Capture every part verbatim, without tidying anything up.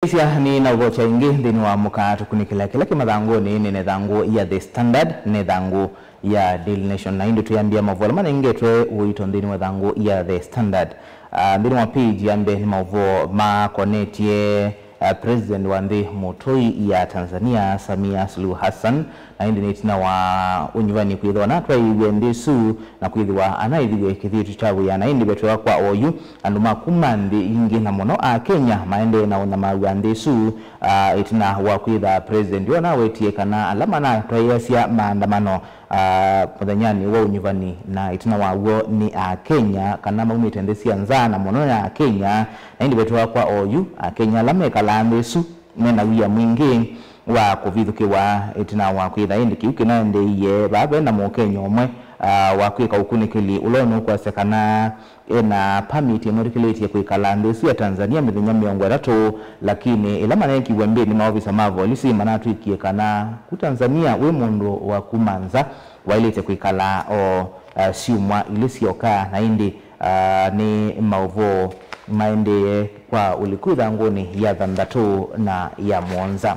Isya nĩ na ũvokya ĩngĩ nthĩnĩ wa mũkaa tũkunĩkĩla kĩla kĩ mathangũnĩ, nĩ nethangũ ya The Standard, nethangũ ya Daily Nation. Na ĩndĩ twĩambĩa maũvoo ala manengetwe ũito nthĩnĩ wa ĩthangũ ya The Standard. Ah, nthĩnĩ wa page ya mbee nĩ maũvoo makonetye, ah, President wa nthĩ mũtũi ya Tanzania, Samia Suluhu Hassan, na ĩndĩ nĩ ĩtina wa ũnyuvani kwĩthĩwa natwaĩiw'e nthĩ ĩsu na kwĩthĩwa anaĩviw'e kĩthitũ kya wĩa. Na ĩndĩ vetwĩwa kwa oyu, andũ ma kuma nthĩ ingĩ na mũno Akenya maendee na ũnyamaw'a nthĩ ĩsu, ah, ĩtina wa kwĩtha President ũũ nawetie kana ala manatwaĩasya maandamano, ah, mũthenyanĩ wa ũnyuvani na ĩtina wa w'o nĩ Akenya kana maumĩte nthĩ sya nza na mũno ya Akenya. Na ĩndĩ vetwĩwa kwa oyu, Akenya ala mekalaa nthĩ ĩsu mena wia mwingĩ wa kũvithũkĩwa ĩtina wa kwĩtha ĩndĩ kĩu kĩnaendeeie. Vaa vena Mũkenya ũmwe, ah, wa kwĩka ũkunĩkĩli ũla ũnũkwasya kana ena permit ĩmwĩtĩkĩlĩtye kwĩkala nthĩ ĩsu ya Tanzania mĩthenya mĩongo ĩtatũ, lakini ĩla maneekiw'e mbĩnĩ, maovisa ma volisi manatw'ĩkie kana ku Tanzania wĩ mũndũ wa kuma nza waĩlĩte kwĩkala o, ah, syumwa ilĩ syoka, na ĩndĩ, ah, nĩ maũvoo maendee kwa ũliku ĩthangũnĩ ya thanthatũ na ya mũonza.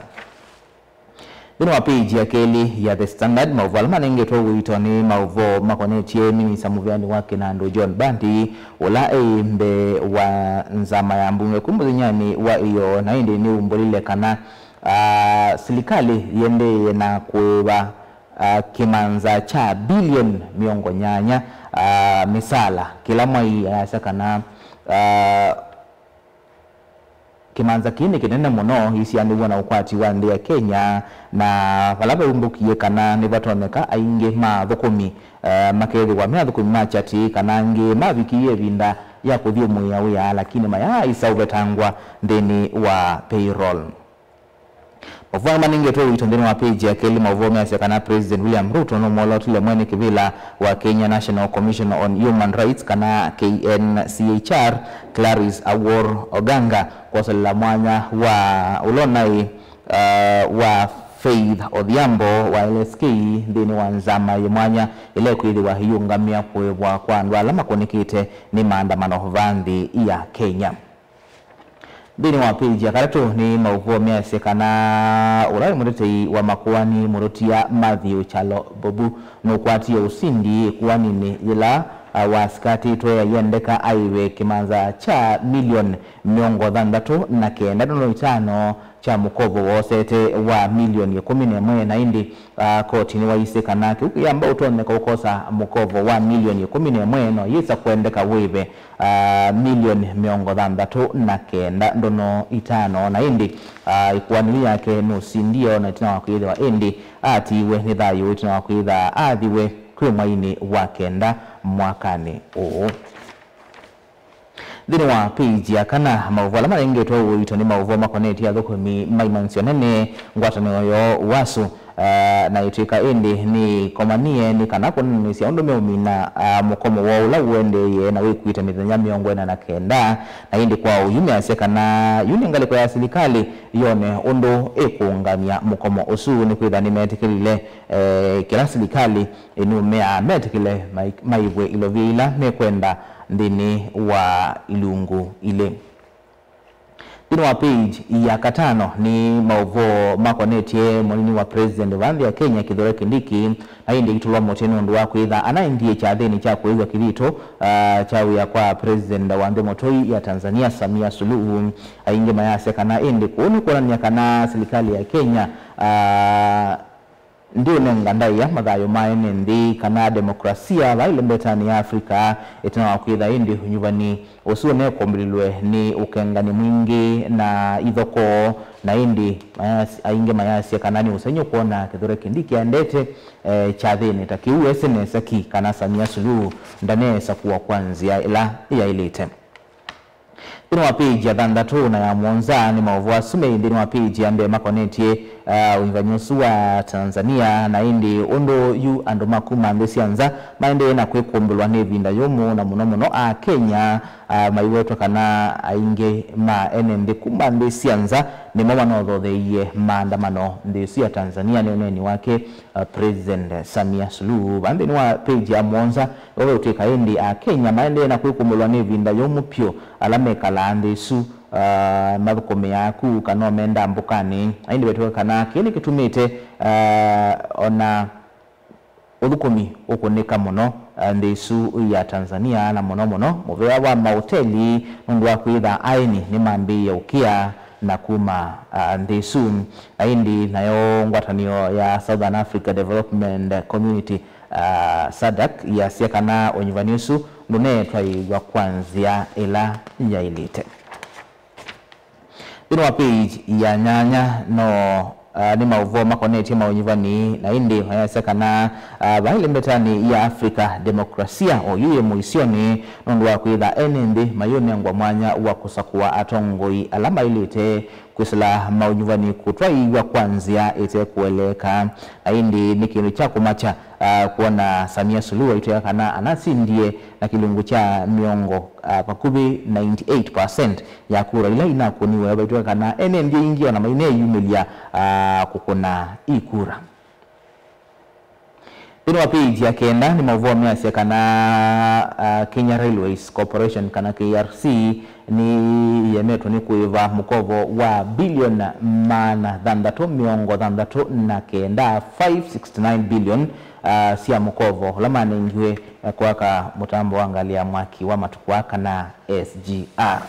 Nthĩnĩ wa page ya kelĩ ya The Standard, maũvoo ala manengetwe ũito nĩ maũvoo makonetye minista mũvĩanĩ wa kĩnandũ John Mbadi, ũla e mbee wa nzama ya mbunge ku mũthenyanĩ wa ĩyoo, na ĩndĩ nĩumbũlile kana, ah, silikalĩ yĩendeee na kũĩva, ah, kĩmanza kya bilioni mĩongo nyanya, ah, mĩsala kĩla mwai, ayasya kana, ah, kĩmanza kĩĩ nĩ kĩnene mũno ĩsianĩw'a na ũkwati wa nthĩ ya Kenya, na vala vaumbũkie kana nĩvatonyeka aingĩ ma athũkũmi, eh, makethĩwa me athũkũmi ma kyatĩ kana angĩ mavikĩie ĩvinda ya kũthyũmũĩa wĩa, lakini mayaaĩsa ũvetangwa nthĩnĩ wa payroll. Maũvoo manengetwe ũito nthĩnĩ wa page ya kelĩ, maũvoo measya kana President William Ruto nũmwolotile mwene kĩvĩla wa Kenya National Commission on Human Rights kana K N C H R, Clarice Awor Oganga, kwoselela mwanya wa ũla ũnaĩ, uh, wa Faith Odhiambo wa L S K nthĩnĩ wa nzama yĩ mwanya ĩla ĩkwĩthĩwa ĩiũngamĩa kũĩvwa kwa andũ ala makũnĩkĩte nĩ maandamano vaa nthĩ ya Kenya. Nthĩnĩ wa page ya katatũ nĩ maũvoo measya kana ũla wĩ mũtetei wa makoani mũtũtia Matthew Kyalo Bobu nũkwatie ũsindi ĩkoaninĩ yĩla, ah, wasikatĩtwe ayendeka aĩve kĩmanza kya milioni mĩongo thanthatũ na kenda ndono itano kya mũkovo woosete wa milioni ĩkũmi na ĩmwe, na ĩndĩ, ah, koti nĩwaisye kana kĩu kĩyamba ũtonyeka ũkosa mũkovo wa milioni ĩkũmi na ĩmwe no yĩsa kwendeka wĩve, ah, milioni mĩongo thanthatũ na kenda ndono itano, na ĩndĩ, ah, ĩkoani yake nũsindie ona ĩtina wa kwĩthĩwa ĩndĩ atiiwe nĩ thayũ ĩtina wa kwĩtha athiwe kwĩ mwainĩ wa kenda mwakanĩ ũũ. Nthĩnĩ wa page ya kana, maũvoo ala manengetwe ũito nĩ maũvoo makonetye athũkũmi ma imanthĩ nene, ngwatanĩo yoo, wasu, ah, na ĩtw'ĩka ĩndĩ nĩkomanie nĩ kana kwonanĩsya ũndũ meũmina, ah, mũkomo woo ũla ũendeeye na wĩkuĩte mĩthenya mĩongo ĩna na kenda. Na ĩndĩ kwa oyu measya kana yu nĩ ngalĩko ya silikalĩ yone ũndũ ĩkũũngamya mũkomo ũsu, nĩkwĩtha nĩmetĩkĩlile, eh, kĩla silikalĩ ĩnũmĩaa metĩkĩle mai-, maĩvwe ilovia ila mekwenda nthĩnĩ wa ilungu ilĩ. Nthĩnĩ wa page ya katano nĩ maũvoo makonetye mũnini wa president wa nthĩ ya Kenya, Kithure Kindiki, na ĩndĩ aitũlwa mũtĩ nũndũ wa kwĩtha anaendie kyathĩnĩ kya kũĩw'a kĩthitũ, ah, kya wĩa kwa president wa nthĩ mũtũi ya Tanzania, Samia Suluhu. Aingĩ mayasya kana ĩndĩ kũu nĩ kwonany'a kana silikalĩ ya Kenya, ah, ndĩũnenga ndaĩa mathayũ ma ene nthĩ kana demokrasia vaa ĩlembetanĩ ya Africa, ĩtina wa kwĩtha ĩndĩ ũnyuvani ũsu ũnekombililwe nĩ ũkengani mwingĩ na ithokoo, na ĩndĩ mayas-, aingĩ mayasya kana nĩ ũsengy'o kwona Kithure Kindiki aendete, eh, kyathĩnĩ ta kĩu ese nesa ki kana Samia Suluhu ndaneesa kũwa kwa nzĩa ĩla yaĩlĩte. Nthĩnĩ wa page ya thanthatũ na ya mũonza nĩ maũvoo asu me nthĩnĩ wa page ya mbee makonetye, ah, ũnyuvani ũsu wa Tanzania, na ĩndĩ ũndũ yu andũ ma kuma nthĩ sya nza maendee na kwĩkũmbĩlwa nĩ ĩvinda yũmũ, na mũno mũno Akenya, ah, maiwetwa kana aingĩ ma ene nthĩ kuma nthĩ sya nza nĩmo manothotheie maandamano nthĩ ĩsu ya Tanzania. Nĩ ũneeni wake, ah, President Samia Suluhu. Vaa nthĩnĩ wa page ya mũonza, Ũvĩtw'ĩka ĩndĩ Akenya maendee na kwĩkũmbũlwa nĩ ĩvinda yũmũ pyũ ala mekalaa nthĩ ĩsu ah, mathũkũmĩaa ku kana ũmendaa mbũkanĩ. Na ĩndĩ vetw'ĩka kana kĩĩ nĩkĩtumĩte, ah, ona ũthũkũmi ũkũnĩka mũno, ah, nthĩ ĩsu ya Tanzania, na mũno mũno mũvea wa maoteli, nũndũ wa kwĩtha aeni nĩmambĩĩe ũkĩa na kuma, ah, nthĩ ĩsu. Na ĩndĩ nayo ngwatanĩo ya Southern Africa Development Community, ah, SADC, yasya kana ũnyuvani ũsu ndũneetwaĩĩw'a kwa nzĩa ĩla yaĩlĩte. Nthĩnĩ wa page ya nyanya no, ah, nĩ maũvoo makonetye maũnyuvani, na ĩndĩ mayasya kana, ah, vaĩ ĩlembetanĩ ya Africa demokrasia oyu yĩ mũisyonĩ, nũndũ wa kwĩtha ene nthĩ mayũnengwa mwanya wa kũsakũa atongoi ala maĩlĩte kwĩsĩla maũnyuvani kũtwaĩĩw'a kwa nzĩa ĩtekũeleeka. Na ĩndĩ nĩ kĩndũ kya kũmakya, ah, kwona Samia Suluhu aitwĩa kana anasindie na kĩlungu kya mĩongo, ah, vakuvĩ ninety-eight percent ya kura ila inakũniwe, vaitwĩa kana ene nthĩ ingĩ ona maineyumĩlya, ah, kũkũna ikura. Nthĩnĩ wa page ya kenda nĩ maũvoo measya kana, ah, Kenya Railways Corporation kana K R C nĩyemetwe nĩ kũĩva mũkovo wa bilioni maana thanthatũ mĩongo thanthatũ na kenda, five sixty-nine billion, ah, sya mũkovo ũla manengiwe, eh, kwaka mũtambo wa ngalĩ ya mwaki wa matukũ aa kana S G R.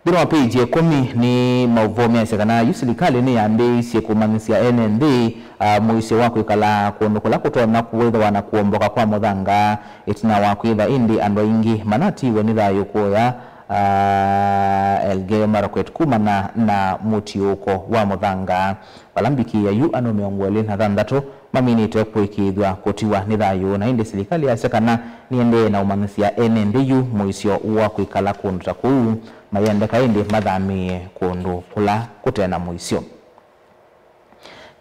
Nthĩnĩ wa page ya ĩkũmi nĩ maũvoo measya kana yu silikalĩ nĩyambĩĩisye kũmanyĩsya ene nthĩ, ah, mũisyo wa kwĩkala kũndũ kũla kũtonya kũĩthĩwa na kũomboka kwa mũthanga, ĩtina wa kwĩtha ĩndĩ andũ aingĩ manatiwe nĩ thayũ kũya, ah, Elgeyo Marakwet kumana na mũtiũũko wa mũthanga. Vala mbikĩĩa yu andũ mĩongo ĩlĩ na thanthatũ maminĩte kũĩkĩĩthw'a kũtiwa nĩ thayũ, na ĩndĩ silikalĩ yasya kana nĩendee na ũmanyĩsya ene nthĩ yu mũisyo wa kwĩkala kũndũ ta kũu, mayendeka ĩndĩ mathamĩĩe kũndũ kũla kũte na mũisyo.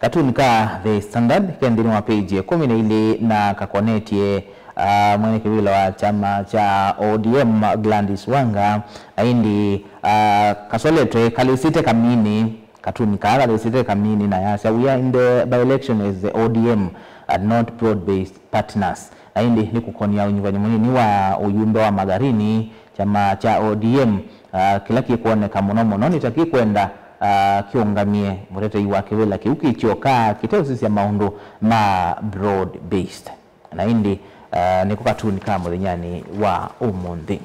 Katuni ka The Standard ke nthĩnĩ wa page ya ĩkũmi na ilĩ na kakonetye, ah, mwene kĩvĩla wa kyama kya O D M Gladys Wanga, na ĩndĩ, ah, kasoletwe kalĩsĩte kamini. Katuni kaa kalĩsĩte kamini na yasya, "We are in the by-election as the O D M and not broad-based partners." Na ĩndĩ nĩ kũkonia ũnyuvani mũnini wa ũyumbe wa Magarini, kyama kya O D M, ah, kĩla kĩkwoneka mũno mũno nĩ ta kĩkwenda, ah, kĩũngamie mũtetei wa kĩvĩla kĩu kĩ kyoka kĩteũsisya maũndũ ma broad-based. Na ĩndĩ, ah, nĩko katuni ka mũthenyanĩ wa ũmũnthĩ.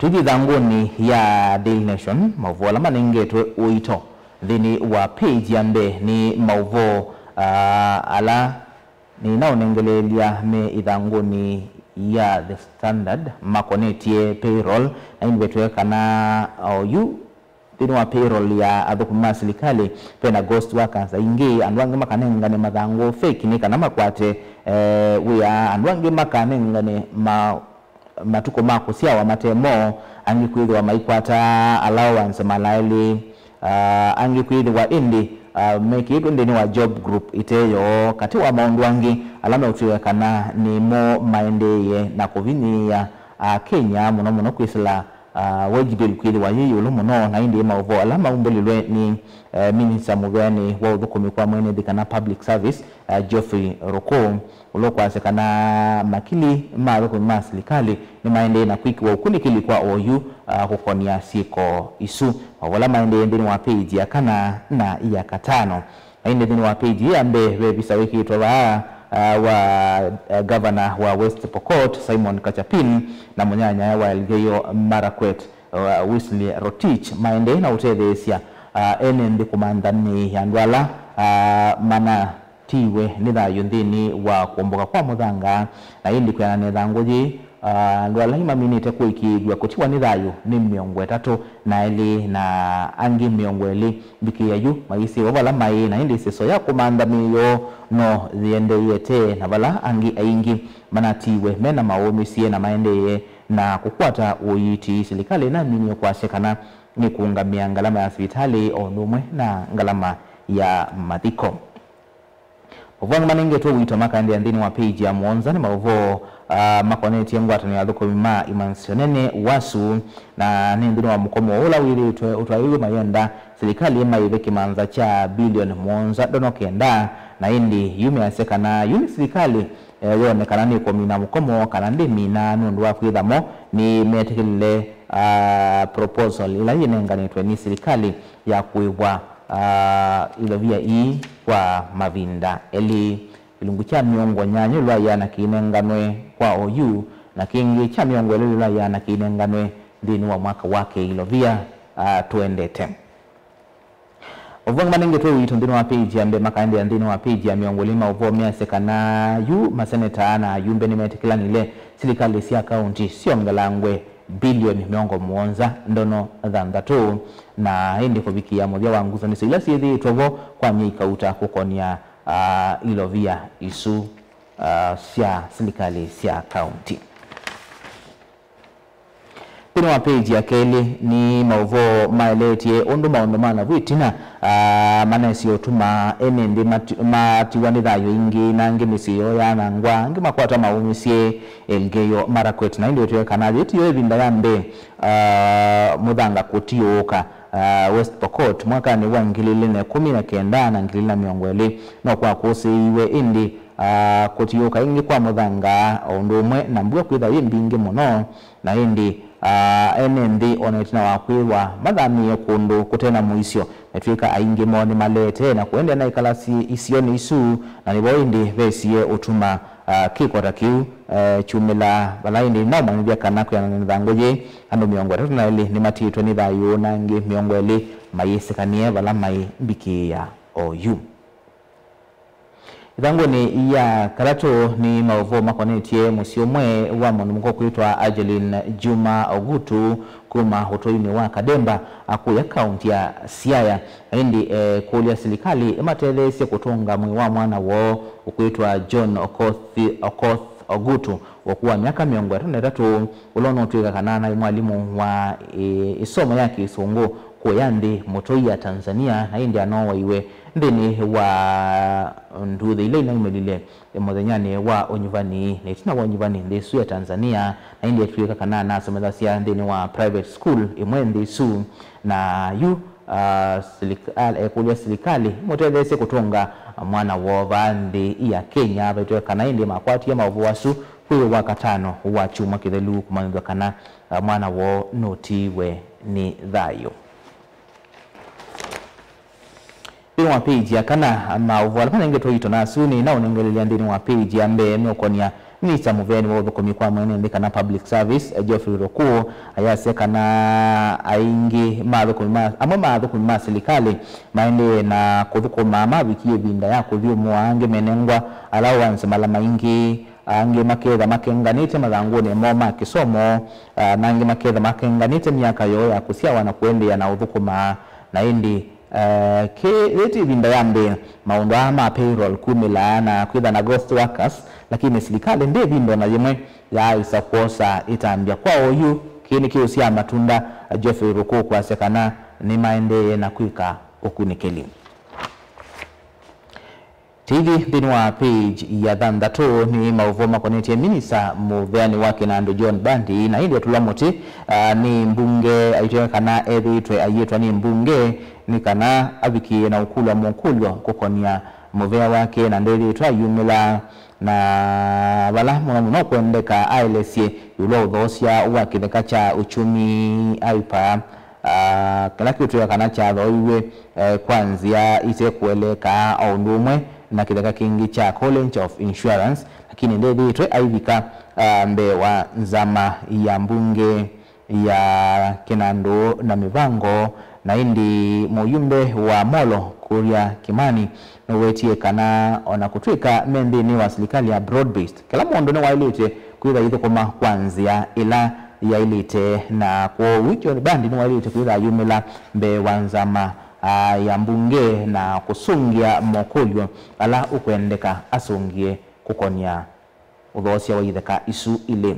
Tũithi ĩthangũnĩ ya Daily Nation, maũvoo ala manengetwe ũito nthĩnĩ wa page ya mbee nĩ maũvoo, ah, ala nĩnaũnengeleelya me ĩthangũnĩ ya The Standard makonetye payroll, na ĩndĩ vetw'ĩka kana oyu nthĩnĩ wa payroll ya athũkũmi ma silikalĩ, vena ghost workers aingĩ, andũ angĩ makanengane mathangũ fake nĩ kana makwate, eh, wĩa, andũ angĩ makanengane ma matukũ ma kũsyawa mate moo, angĩ kwĩthĩwa maikwata allowance mala elĩ, ah, angĩ kwĩthĩwa ĩndĩ, ah, mekĩĩtwe nthĩnĩ wa job group ĩte yoo, katĩ wa maũndũ angĩ ala meũtw'ĩka kana nĩmo maendeeye na kũvinyĩĩa Akenya, mũno mũno kwĩsĩla, ah, wage bill kwĩthĩwa yĩ ĩũlũ mũno, na ĩndĩ maũvoo ala maumbũlilwe nĩ, eh, minista mũveanĩ wa ũthũkũmi kwa mwene nthĩ kana public service, eh, Geoffrey Ruku. Ũla ũkwasya kana makili ma athũkũmi ma silikalĩ nĩmaendee na kwĩkĩwa ũkunĩkĩli kwa oyu, ah, kũkonia syĩko isu. Maũvoo ala maendee nthĩnĩ wa page ya kana na ya katano. Na ĩndĩ nthĩnĩ wa page ĩĩ ya mbee ve visa wĩkĩĩtwe vaa, ah, wa, eh, gavana wa West Pokot, Simon Kachapin, na mũnyanyae wa Elgeyo Marakwet, uh, Wesley Rotich, maendee na ũtetheesya, ah, ene nthĩ kũmantha mĩĩ ya andũ ala, ah, mana tiwe nĩ thayũ nthĩnĩ wa kũmbũka kwa mũthanga. Na ĩndĩ kwĩanana na ĩthangũ yĩĩ, ah, andũ ala maminĩte kũĩkĩĩthw'a kũtiwa nĩ thayũ nĩ mĩongo ĩtatũ na elĩ, na angĩ mĩongo ĩlĩ mbikĩĩa yu maisĩwa vala maĩ, na ĩndĩ ĩseso ya kũmantha mĩĩ yoo no yĩendeeie tene, na vala angĩ aingĩ manatiwe mena maũmĩsye na maendee na kũkwata ũiiti. Silikalĩ ĩnaminie kwasya kana nĩkũũngamĩa ngalama ya sivitalĩ o ũndũ ũmwe na ngalama ya mathiko. Maũvoo angĩ manengetwe ũito makaendeea nthĩnĩ wa page ya mũonza nĩ maũvoo, ah, makonetye ngwatanĩo ya athũkũmi ma imanthĩsyo nene, wasu, na nĩ nthĩnĩ wa mũkomo ũla wĩthĩĩtwe ũtwaĩĩw'e mayenda silikalĩ ĩmaĩve kĩmanza kya bilioni mũonza ndono kenda, na ĩndĩ yu measya kana yu nĩ silikalĩ, eh, yone kana nĩkũmina mũkomo kana ndĩmina nũndũ wa kwĩtha mo nĩmetĩkĩlile, ah, proposal ĩla yĩnenganĩtwe nĩ silikalĩ ya kũĩvwa, ah, ilovia ii kwa mavinda elĩ. Kĩlungu kya mĩongo nyanya ĩũlũ wa ĩana kĩinenganwe kwa oyu, na kĩngĩ kya mĩongo ĩlĩ ĩũlũ wa ĩana kĩinenganwe nthĩnĩ wa mwaka wa kĩilovia, ah, tũendete. Maũvoo angĩ manengetwe ũito nthĩnĩ wa page ya mbee makaendeea nthĩnĩ wa page ya mĩongo ĩlĩ. Maũvoo measya kana yu maseneta na ayumbe nĩmetĩkĩlanile silikalĩ sya kaunti syongelangwe bilioni mĩongo mũonza ndono thanthatũ, na ĩndĩ kũvikĩa mũthya wa ngusanĩsyo ila syĩthĩĩtwe vo kwa myei kauta kũkonia, ah, ilovia isu, ah, sya silikalĩ sya kaunti. Nthĩnĩ wa page ya kelĩ nĩ maũvoo maeleetye ũndũ maũndũ ma navu ĩtina, ah, manesie ũtuma ene nthĩ mati- matiwa nĩ thayũ ĩngĩ, na angĩ mĩsyĩ yoo yaanangwa, angĩ makwata maũmĩsye Elgeyo Marakwet. Na ĩndĩ ũtw'e kana yĩĩ tiyo ĩvinda ya mbee, ah, mũthanga kũtiũũka, ah, West Pokot mwakanĩ wa ngili ilĩ na ĩkũmi na kenda na ngili ilĩ na mĩongo ĩlĩ. No kwakũsĩĩiwe ĩndĩ, ah, kũtiũũka ĩngĩ kwa mũthanga o ũndũ ũmwe na mbua kwĩtha yĩ mbingĩ mũno. Na ĩndĩ, ah, ene nthĩ o na ĩtina wa kwĩw'a mathamĩĩe kũndũ kũte na mũisyo, metw'ĩka aingĩ moo nĩmaleetee na kũendeea na ĩkala syĩ isionĩ isu, na nĩvo ĩndĩ vesie ũtuma, ah, kĩko ta kĩu, eh, kyumĩla vala ĩndĩ naũmanyĩthya kana kwĩanana na mĩthangũ yĩĩ, andũ mĩongo ĩtatũ na elĩ nĩmatiĩtwe nĩ thayũ na angĩ mĩongo ĩlĩ mayĩsĩkanĩe vala maĩ mbikĩĩa oyu. Ĩthangũnĩ ya katatũ nĩ maũvoo makonetye mũsyĩ ũmwe wa mũndũ mũka ũkwĩtwa Angeline Juma Ogutu kuma ũtũinĩ wa Kademba, Akũya, kaunti ya Siaya. Na ĩndĩ ekũlya silikalĩ ĩmatetheesye kũtũnga mwĩĩ wa mwana woo ũkwĩtwa John Okoth, Okoth Ogutu, ũkũũ wa myaka mĩongo ĩtatũ na ĩtatũ, ũla ũnũtw'ĩka kana naĩ mwalimũ wa, ĩ, ĩsomo ya Kĩsũngũ kũya nthĩ mũtũi ya Tanzania, na ĩndĩ anowaiwe nthĩnĩ wa nduuthĩ ila inaumĩlile mũthenyanĩ wa ũnyuvani, na ĩtina wa ũnyuvani nthĩ ĩsu ya Tanzania, na ĩndĩ etw'ĩka kana nasomethasya nthĩnĩ wa private school ĩmwe nthĩ ĩsu, na yu, ah, silik-, ah, ekũlya silikalĩ ĩmũtetheesye kũtũnga mwana woo vaa nthĩ ya Kenya. Vaitwe kana ĩndĩ makwatie maũvoo asu kwĩ Wakatano wa kyumwa kĩthelu kũmanyĩthw'a kana, ah, mwana woo nũtiiwe nĩ thayũ. Nthĩnĩ wa page ya kana, maũvoo ala manengetwe ũito nasu nĩnaũnengelelya nthĩnĩ wa page ya mbee meũkonia minista mũveani wa ũthũkũmi kwa mwene nthĩ kana public service, Geoffrey Ruku, ayasya kana aingĩ ma athũkũmi ma, amwe ma athũkũmi ma silikalĩ maendee na kũthũkũma mavikie ĩvinda ya kũthyũmũa, angĩ menengwa allowance mala maingĩ, angĩ maketha makenganĩte mathangũnĩ moo ma kĩsomo, ah, na angĩ maketha makenganĩte myaka yoo ya kũsyawa na kũendeea na ũthũkũma. Na ĩndĩ, eh, kĩ yĩti ĩvinda ya mbee maũndũ aa ma payroll kumĩla na kwĩtha na ghost workers, lakini silikalĩ ndĩ ĩvinda ona yĩmwe yaaĩsa kwosa ĩtambya. Kwa oyu, kĩĩ nĩkĩũsyaa matunda, Geoffrey Ruku kwasya kana nĩmaendeeye na kwĩka ũkunĩkĩli. Tĩithi nthĩnĩ wa page ya thanthatũ nĩ maũvoo makonetye minista mũveani wa kĩnandũ John Mbandi, na ĩndĩ atũla mũtĩ, ah, nĩ mbunge aitweka kana ethĩĩtwe aiĩtwa nĩ mbunge nĩ kana avikĩĩe na ũkũlwa mũkũlyo kũkonia mũvea wake, na ndethĩĩtwe ayumĩla, na vala mũno mũno kwendeka aelesye ĩũlũ wa ũthoosya wa kĩtheka kya uchumi, aipa, ah, kĩla kĩũtwĩa kana kyathooiw'e, eh, kwa nzĩa ite kũeleeka, o ũndũ ũmwe na kĩtheka kĩngĩ kya College of Insurance, lakini ndethĩĩtwe aivika, ah, mbee wa nzama ya mbunge ya kĩnandũ na mĩvango. Na ĩndĩ mũyumbe wa Molo Kuria Kimani nũwetie kana ona kũtw'ĩka me nthĩnĩ wa silikalĩ ya broad-based, kĩla mũndũ nĩwaĩlĩte kwĩtha aithũkũma kwa nzĩa ĩla yaĩlĩte, na kwoou John Mbandi nĩwaĩlĩte kwĩtha ayumĩla mbee wa nzama, ah, ya mbunge na kũsũngĩa mokũlyo ala ũkwendeka asũngĩe kũkonia ũthoosya wa itheka isu ilĩ.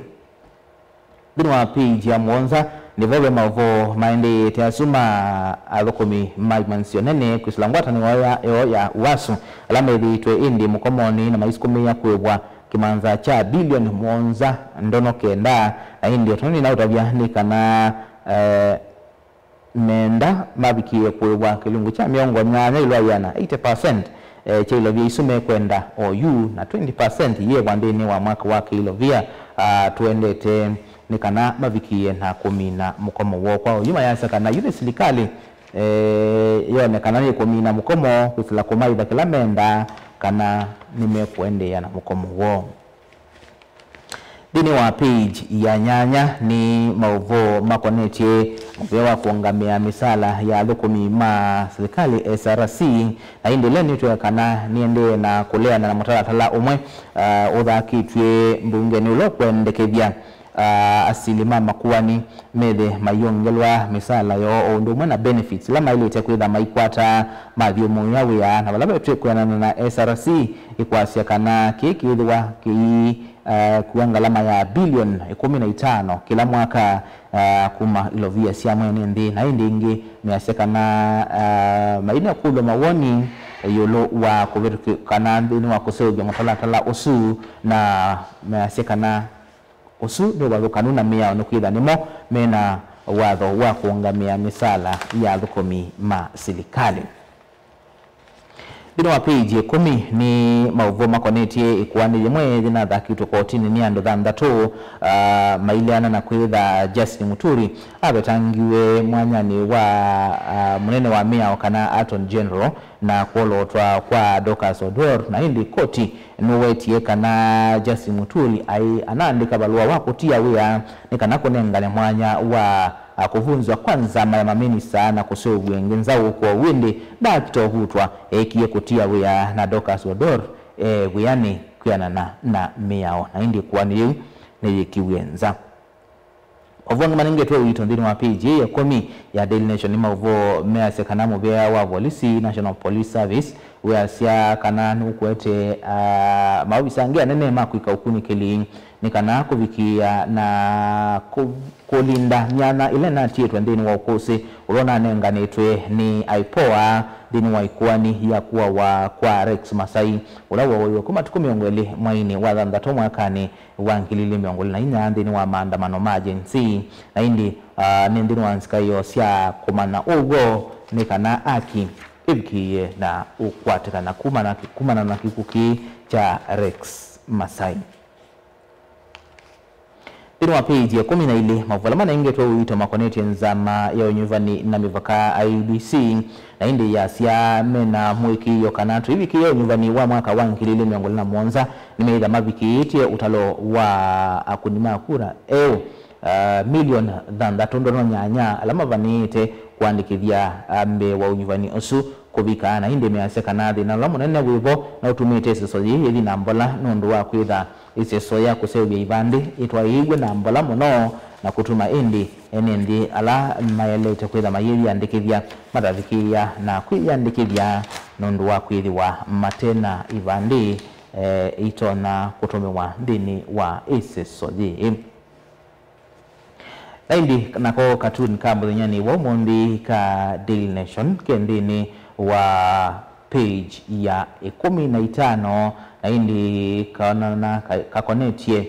Nthĩnĩ wa page ya mũonza nĩvo ve maũvoo maendeete asu ma athũkũmi ma imanthio nene kwĩsĩla ngwatanĩo ya, yoo ya UASU, ala methĩĩtwe ĩndĩ mũkomonĩ na maisukumĩĩa kũĩvwa kĩmanza kya bilioni mũonza ndono kenda, na ĩndĩ ũtanu nĩnaũtavya nĩ kana, eh, menda mavikĩĩe kũĩvwa kĩlungu kya mĩongo nyanya ĩũlũ wa ĩana, eighty percent, eh, kya ilovia isu mekwenda oyu, na twenty percent iyĩvwa nthĩnĩ wa mwaka wa kĩilovia, ah, tũendete. nĩ kana mavikĩe na kũmina mũkomo woo. Kwa ũyu mayasya kana yu nĩ silikalĩ, eh, yone kana nĩkũmina mũkomo kwĩsĩla kũmaĩva kĩla mendaa kana nĩmekũendeea na mũkomo woo. Nthĩnĩ wa page ya nyanya nĩ maũvoo makonetye mũvĩa wa kũũngamĩa mĩsala ya athũkũmi ma silikalĩ, S R C, na ĩndĩ ĩla nĩtwĩa kana nĩendee na kũleana na mũtalatala ũmwe, ah, ũthakĩtw'e mbungenĩ ũla ũkwendekethya ah, asili ma makuani methe mayongelwa mĩsala yoo o ũndũ ũmwe na benefits ila maĩlĩte kwĩtha maikwata mathyũmũĩa wĩa, na vala vetw'e kwĩanana na S R C ĩkwasya kana kĩĩ kĩĩthĩwa kĩi, ah, kua ngalama ya bilioni ĩkũmi na itano kĩla mwaka, ah, kuma ilovia sya mwene nthĩ, na ĩndĩ ĩngĩ measya kana, ah, mainekũlw'a mawoni ĩũlũ wa kũvĩtũkĩ kana nthĩnĩ wa kũseũvya mũtalatala ũsu, na measya kana ũsu nĩ ũvathũkanu na mĩao nĩkwĩtha nĩmo mena watho wa kũũngamĩa mĩsala ya athũkũmi ma silikalĩ. Nthĩnĩ wa page ĩkũmi nĩ maũvoo makonetye ĩkoani yĩmwe yĩnathakĩtwe kotinĩ nĩ andũ thanthatũ, ah, maileana na kwĩtha Justin Muturi avetangiwe mwanyanĩ wa, ah, mũnene wa mĩao kana Attorney General, na kwolotwa kwa Dorcas Odwor, na ĩndĩ koti nũwetie kana Justin Muturi aĩ anaandĩka valũa wa kũtia wĩa nĩ kana kũnengane mwanya wa, a, kũvunzwa kwa nzama ya maminista na kũseũvw'a ĩngĩ nzaũ. Kwoou ĩndĩ ndaakita ũvutwa, eekie kũtia wĩa, na Dorcas Odwor e wĩanĩ kwĩanana na mĩao, na ĩndĩ ĩkoani yĩu nĩyĩkiw'e nza. Maũvoo angĩ manengetwe ũito nthĩnĩ wa page ĩĩ ya ĩkũmi ya Daily Nation nĩ maũvoo measya kana mũvĩa wa volisi, National Police Service, weasya kana nũkwete, ah, maovisa angĩ anene ma kwĩka ũkunĩkĩli nĩ kana kũvikĩĩa na kũ-, kũlinda myanya ĩla ĩnatiĩtwe nthĩnĩ wa ũkũsĩ ũla ũnanenganĩtwe nĩ IPOA nthĩnĩ wa ĩkoani ya kũawa kwa Rex Masai, ũla wooiwe kuma matukũ mĩongo ĩlĩ mweinĩ wa thanthatũ mwakanĩ wa ngili ilĩ mĩongo ĩlĩ na inya nthĩnĩ wa maandamano ma Gen Z, na ĩndĩ, ah, nĩ nthĩnĩ wa nzikaĩo sya kũmanya ũw'o nĩ kana aki ĩvikĩĩe na ũkwatĩkana kumana, kumana na kĩkw'ũ kĩĩ kya Rex Masai. Nthĩnĩ wa page ya ĩkũmi na ilĩ, maũvoo ala manengetwe ũito makonetye nzama ya ũnyuvani na mĩvaka, I E B C, na ĩndĩ yasya mena mũĩkĩĩo kana tũivikĩĩa ũnyuvani wa mwaka wa ngili ilĩ mĩongo ĩlĩ na mũonza nĩmeĩtha mavikĩĩtye ũtalo wa akũni ma kura eũ, ah, milioni thanthatũ ndono nyanya ala mavanĩĩte kũandĩkĩthya, ah, mbee wa ũnyuvani ũsu kũvika, na ĩndĩ measya kana thĩna ũla mũnene wĩvo na ũtumĩte ĩseso yĩĩ yĩthi na mbola nũndũ wa kwĩtha ĩseso ya kũseũvya ivandĩ ĩtwaĩĩw'e na mbola mũno, na kũtuma ĩndĩ ene nthĩ ala maelete kwĩtha mayĩyĩandĩkĩthya matavikĩĩa na kwĩyĩandĩkĩthya nũndũ wa kwĩthĩwa mate na ivandĩ, eh, itonya kũtũmĩwa nthĩnĩ wa ĩseso yĩĩ. Na ĩndĩ nako katuni ka mũthenyanĩ wa ũmũnthĩ ka Daily Nation ke nthĩnĩ wa page ya ĩkũmi na itano, na ĩndĩ kaonana ka-, kakonetye,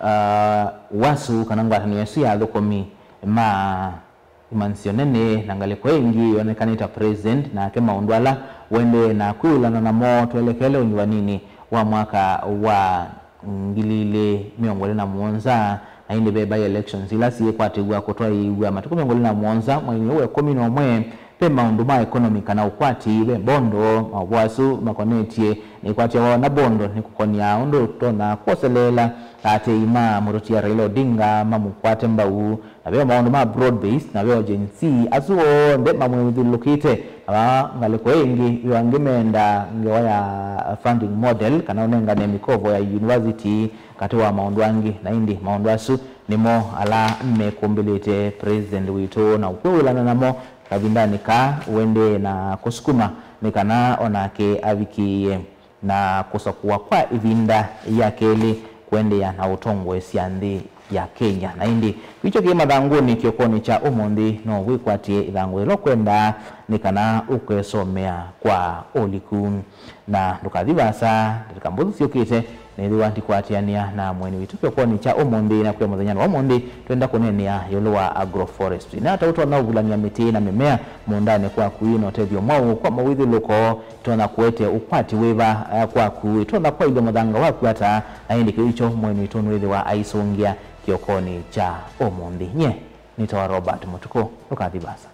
ah, wasu kana ngwatanĩo ĩsu ya athũkũmi ma imanthĩsyo nene na ngalĩko ĩngĩ yonekane ta president, nake maũndũ ala ũendee na kwĩw'ĩlana namo twelekele ũnyuvaninĩ wa mwaka wa ngili ilĩ mĩongo ĩlĩ na mũonza, na ĩndĩ ve by-elections ila syĩkwatĩw'a kũtwaĩĩw'a matukũ mĩongo ĩlĩ na mũonza mweinĩ ũũ wa ĩkũmi na ũmwe. Ve maũndũ ma economy kana ũkwati, ve mbondo. Maũvoo asu makonetye na ĩkwatya woo na mbondo nĩ kũkony'a ũndũ ũtonya kwoseleela aatĩĩi ma mũtũtia Raila Odinga mamũkwate mbau. Na veo maũndũ ma broad based, na veo Gen Z, asu onthe mamwĩthyũlũlũkĩte. Na vaa ngalĩko ĩngĩ, veo angĩ menda ngewa ya funding model, kana ũnengane mĩkovo ya university, katĩ wa maũndũ angĩ. Na ĩndĩ maũndũ asu nĩmo ala mekũmbĩlĩte president witũ, na ũkwĩw'ĩlana namo kavindanĩ kaa ũendee na kũsukuma nĩ kana onake avikĩĩe na kũsakũwa kwa ĩvinda ya kelĩ kũendeea na ũtongoesya nthĩ ya Kenya. Na ĩndĩ kĩu kĩ mathangũnĩ kĩokonĩ kya ũmũnthĩ, no wĩkwatĩe ĩthangũ yĩla ũkwendaa nĩ kana ũkesomea kwa ũliku. Na ndũkathi vaasa, ndatĩka mbũthũ syũkĩte, nĩthĩwa ndikwatĩanĩa na mũeni witũ kĩokonĩ kya ũmũnthĩ. Na kwĩ mũthenyanĩ wa ũmũnthĩ, twenda kũneenea ĩũlũ wa agroforestry. Nĩ ata ũtonya ũvulany'a mĩtĩ na mĩmea mũũndanĩ kwaku wĩ na ũtethyo mwaũ kwa mawĩthyũlũko? Ĩtonya kũete ũkwati wĩva, eh, kwaku? Ĩtonya kwaĩlya mũthanga waku ata? Na ĩndĩ kĩu kyo mũeni witũ nũĩthĩwa aisũngĩa Kĩokonĩ kya ũmũnthĩ, nyie nĩtawa Robert Mũtukũ. Ndũkathi vaasa.